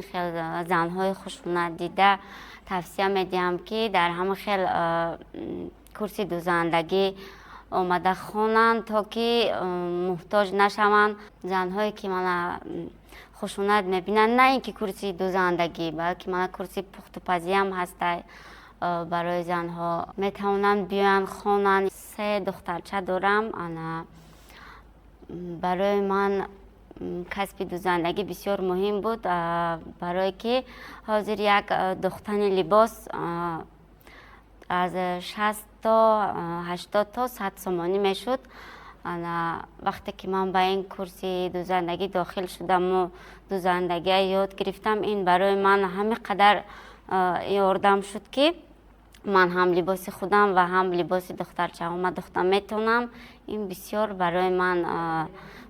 Ин хел занҳои хушунатдида тавсия медиҳам, ки дар ҳама хел курси дузандагӣ омада хонанд, то ки муҳтоҷ нашаванд. Занҳое ки мана хушунат мебинанд, на ин ки курси дузандагӣ, балки мана курси пухтупазиам ҳастай барои занҳо, метавонанд биёянд, хонанд. Се духтарча дорам. Ана барои ман касби дузандагӣ бисёр муҳим буд, барое ки ҳозир як духтани либос аз 60 то 80 то 100 сомонӣ мешуд. Ана вақте ки ман ба ин курси дузандагӣ дохил шудаму дузандагия ёд гирифтам, ин барои ман ҳамин қадар ёрдам шуд, ки ман ҳам либоси худам ва ҳам либоси духтарчаҳома духта метавонам. Ин бисёр барои ман,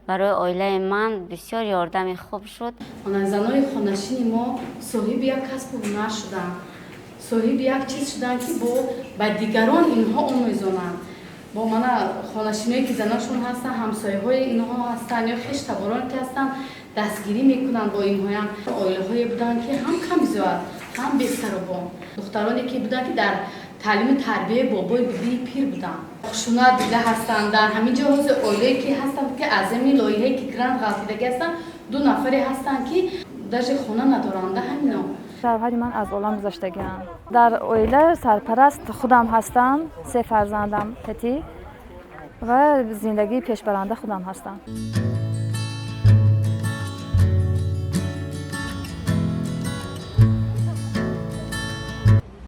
барои оилаи ман бисёр ёрдами хуб шуд. Занои хонашини мо соҳиби як касбу ҳунар шуданд, соҳиби як чиз шуданд, ки бо ба дигарон инҳо омӯзонанд. Бо мана хонашиное ки заношон ҳастанд, ҳамсояҳои инҳо ҳастанд ё хештабороне ки ҳастанд, дастгирӣ мекунанд бо инҳоям. Оилаҳое буданд, ки ҳам камбизоат, ҳам бесарубон, духтароне ки буданд, ки дар таълиму тарбияи бобои бибии пир буданд, хушунат дида ҳастанд. Дар ҳамин ҷо ҳозир оилае ки ҳастанд, ки аз ҳамин лоиҳае ки грант ғалтидагӣ ҳастанд, ду нафаре ҳастанд, ки даже хона надоранд ҳамино. Шавҳари ман аз олам гузаштагианд. Дар оила сарпараст худам ҳастам, се фарзандам, пати ва зиндагии пешбаранда худам ҳастам.